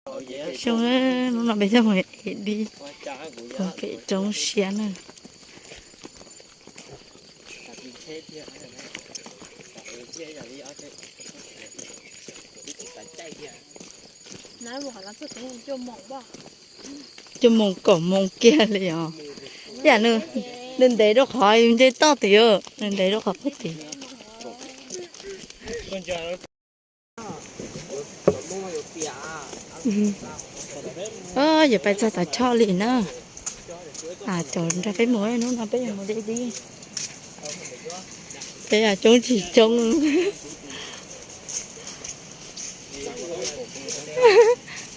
Xyoo, hnub no peb coj mus ev dib puag pem roob siab na. Cuaj moos kaum moos kiag li os. Ib yam nws ntev rau qhov nce toj tid, nws ntev rau qhov puag tid. Yuav pais txog Tov Choj li na. Cov nrog peb mus, hnub no peb yuav mus de dib. Peb coob tsis coob.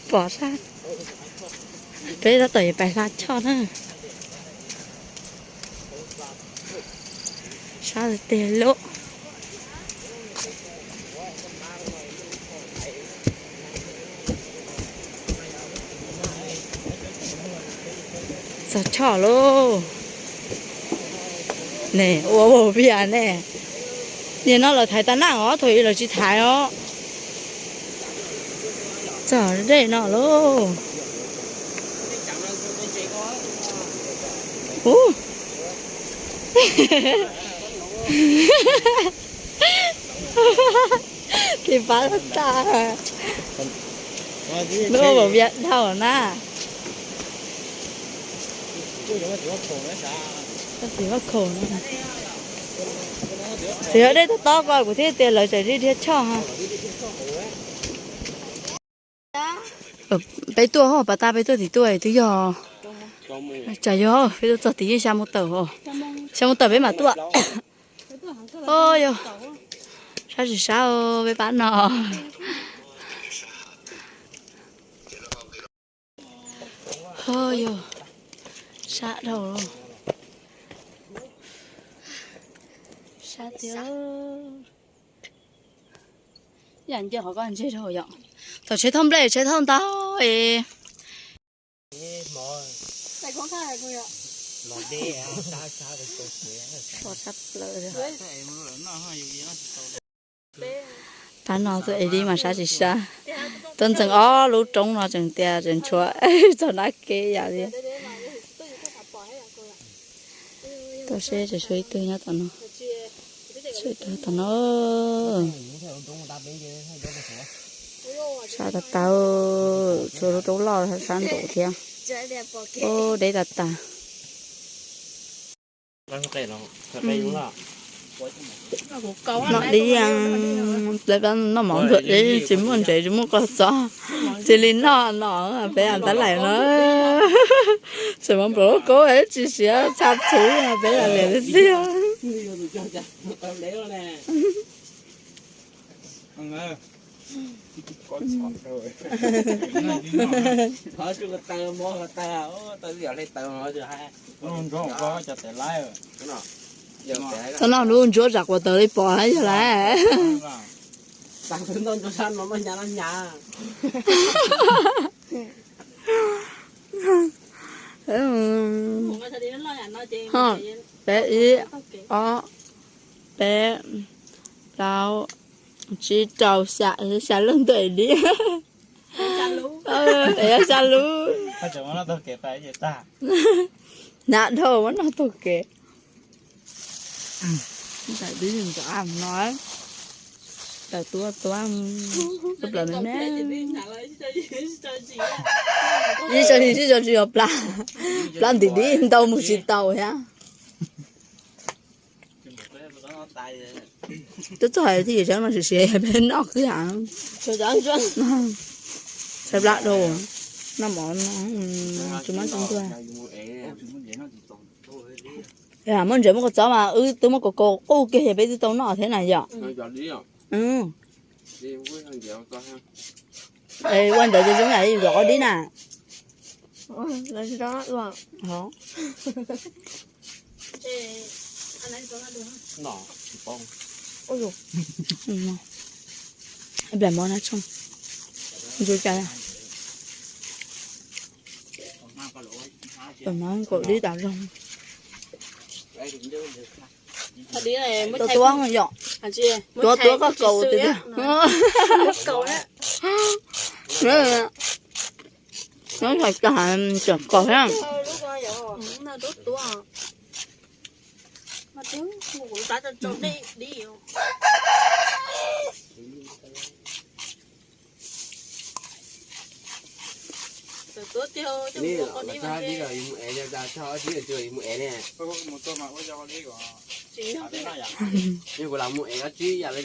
Pom sab, peb tab tom yuav pais hla choj na. Sab tiag tiag lauj. Txog choj lauj. Ne, ua ua vias ne. Niaj no lawv thaiv tau na os, thaum ub lawv tsis thaiv os. Txog dej no lauj. Ub, tiv pab tag. Lub ua vias dhau na. Txiv ua dej tob tob ko kuv thiaj tias lawv tseem dhia choj ha. Peb tuaj hauv pas tas, peb tuaj tim tuaj twb yog, tsam yog peb tuaj txog tid yeej xya moo tawm, xya moo tawm peb mam tuaj. Yog sab tsis sab peb pab no. Ho yog sab dhau, sab tiag. Yam nce qhov ko ntseg dhau yom. Thaum tsheb thauj nplej tsheb thauj ntau es. Pab no tuaj ev dib mas sab tsis sab. Tuaj ntxeev ob lub roob no tseem tias tseem tshuav txog nab kev yam li. Tuaj seb tseem tshuav ib tug nyob tom no. Tshuav ib tug tom no. Sab tas tas, tshuav lub roob loj sab nraud thiab. Ub, deb tas tas. Noj dib, noj mov ntuag dib, tsis muaj ntsev tsis muaj kua txob, cia li noj no. Peb tab lais no, tseem muaj nplaum lub koob tsis siav txha txhuv, peb liam li tiag. Tau noj lub ntsuab tsam quav taws li pom yog lawm. Peb ib, ob, peb, plaub, tsib, rau, xya, xya leej tuaj ev dib. Xya lub. Hnav dhau muab noj taug kev. Ntaim dib ntxov no, tawm tuab tuab, tub plaws me me. Ib tso tsis tso tsis yog plab, plab ntim dib ntau mus tsis tau thiab. Twb txog hais tias yawm tsev no siav siav peb noj xwb. Tshaib plab dhau, noj mov no tsis muaj tsis ntuag. Muaj ntsev muaj kua txob mas wb twb muab kaus kaus qub kiag yog peb twb tau noj thiab na yom. Ua ntawd zoo yam li yus zov qaub dib na. Plam mov na tsoom, ntsuab cas, plam mov kaum dib tas zoo. Tuab tuab yom, tuab tuab koj kaus tiag tiag. Nyob hais cas tseem kawg thiab.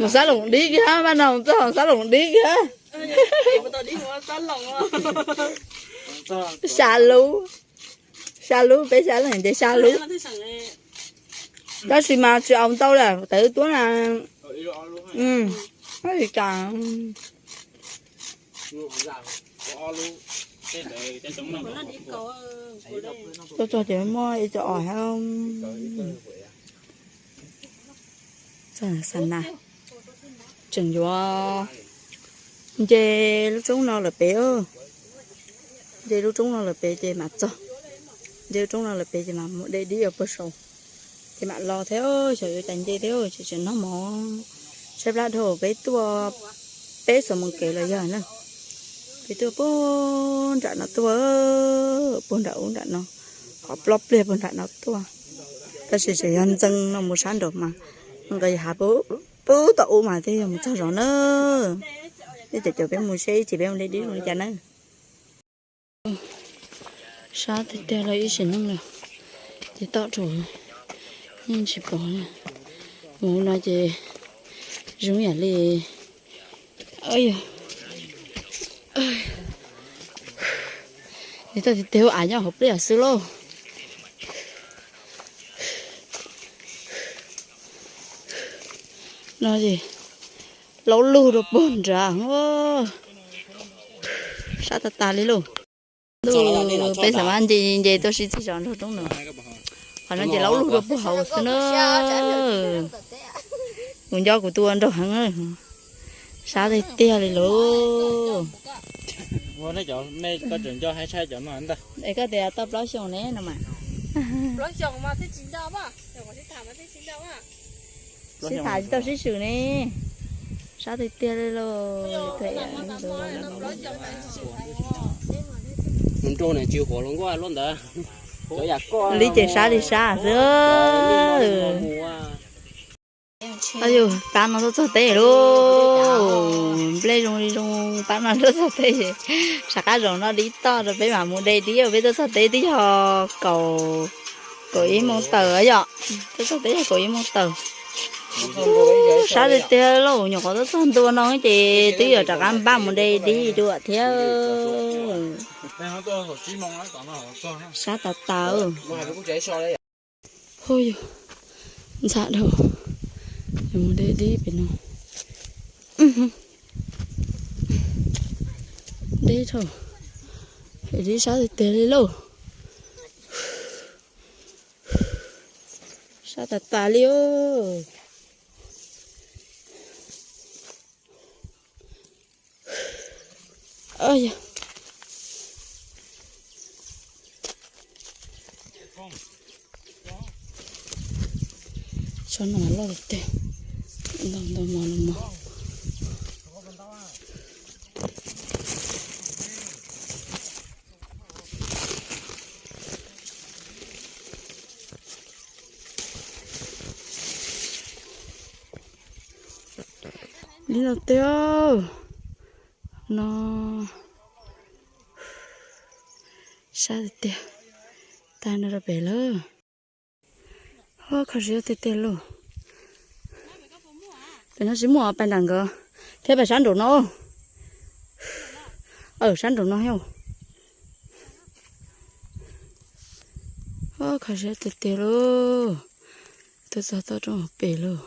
Mus xab loos dib kiag, paj no txog xab loos dib kiag. Xya lub, xya lub, peb xya leej ces xya lub. Tab sis mas tsis aus ntau lawm, tawv tuab na. Li cas tuaj txog ces muaj ib co os thiab. Xa na, tseem yuav nce lub roob no lawm pem. Nce lub roob no lawm pem ces mam txog. Nce lub roob no lawm pem ces mam mus de dib ua puag saud, ces mam los thiab, xyov yuav cas nce thiab, tseem tseem noj mov. Tshaib plab dhau, peb tuaj peb xuab moos kev los yog na. Peb tuaj puag nram no tuaj, puag nram ub nram no, qhov plob pliag puag nram no tuaj. Tab sis tseem yog ntxeev no mus sab nraud mas nqis hav pub tom ub mas thiaj yog mus txog zos na. Ib cov caum peb mus seb ib chim peb mus de dib zoo li cas na. Sab tiag tiag los ib sim neej lawm, ces toj rau yeej tsis pom li. Mus no ces zoo yam li Toj tiag tiag, av nyob hauv pliaj xwb lauj. No ces laub lug rau puag nrad, sab tas tas li lauj. Ntuj, peb xav mas nce nce tuaj sib txig zos nraug roob no. Qhov no ces laub lug rau puag hauv xwb na. Kuv nco kuv tus ua nraug heev, sab tiag tiag li lauj. Es koj tias tau plaub xyoos ne no mas. Sib tham tsis tau sib swm ne. Sab tiag tiag li lauj. Mus nrau na tsis huam hluas nkauj luaj ntawd. Li ces sab li sab xwb. Yus pab no tuaj txog teb lauj. Nplej zoo li zoo, pab no tuaj txog teb. Sav qab zaum no dib toj rau peb mam mus de dib, peb tuaj txog teb twb yog kaum, kaum ib moos tawm yom. Tuaj txog teb yog kaum ib moos tawm. Sab tiag tiag lauj, nyuam qhuav tuaj txog ntua no ces twb yuav rov qab npaj mus de dib dua thiab. Sab tas tas. Hu yus, ntxham dhau, mus de dib pem no. Dib dhau, dib sab tiag tiag li lauj. Sab tas tas li os. Tsho no loj tiag, ntau ntau mos los mos. Dib no tiag no, sab tiag tiag, tag no rau pem lawm. Kho siab tiag tiag lauj. Pem no tsis muaj, pais nram nkawd thiab, pais sab nraum no. Aw, sab nraum no thiab. Kho siab tiag tiag lauj. Tuaj txog toj roob hauv pes lauj.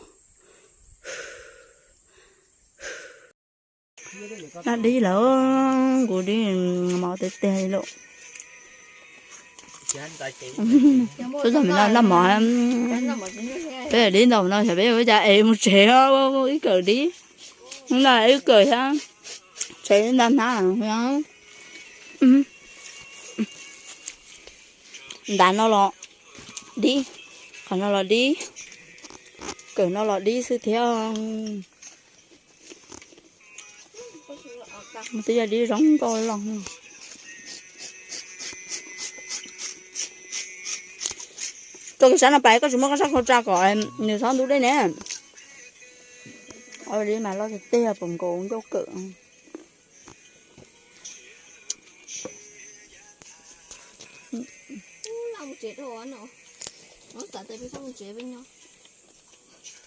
Dab dib lawm, kuv dib mos tiag tiag li lauj. Tuaj txog pem no noj mov, peb dib ntau no xyov peb ua cas es mus tsev ib kawm dib. No ib kawm thiab, tsev ntau hnab. Ntav no los dib, qhov no los dib, kawm no los dib xwb thiab. Twb yog dib zoo nkauj los. Koj sab no pais koj tsis muab koj sab khau tsa kom nws txhob ntub dej ne. Ua li mas loj tiag tiag, pom nkaus ncauj kawm.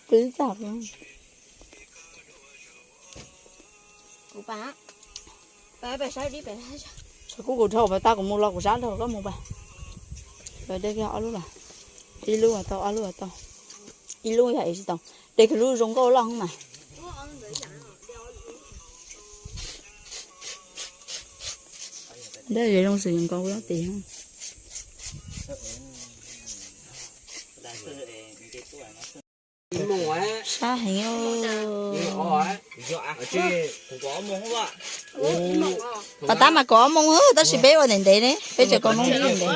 Qw txaj. Tshav kub kuv dhau pais tag kuv mus los kuv sab dhau koj mus pais. Pais de kiag ob lub los. Ib lub tau, ob lub tau. Ib lub yog es tsis tau. De kiag lub zoo nkauj loj mas. Dej zoo xwm nkaus lub tis. Sab heev. Pas tab mas kaum ob moos tab sis peb ua ntev ntev ne, peb tseem kaus moo ntev ntev.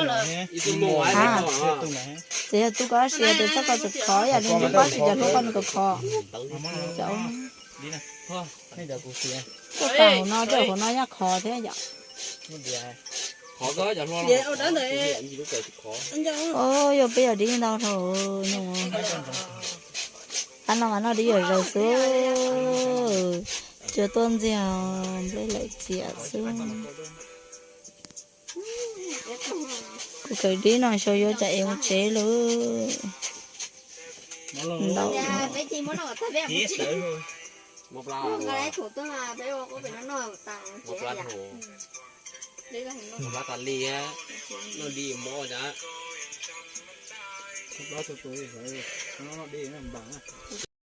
Txiv yog tu koj sia tes txoj koj txawm khov yam li nws pab tsis cov hlua koj nws kom khov. Cov tuaj tag hauv no rau hauv no yaj khov thiab yom. Yog peb yog dib ntau dhau. Qab no mas noj dib yam zaws xwb. Cua tuaj ntxiag nplej laim txias xwb. Kuv kawm dib no xyov yuav tsam es mus tsev lawm. Ntau.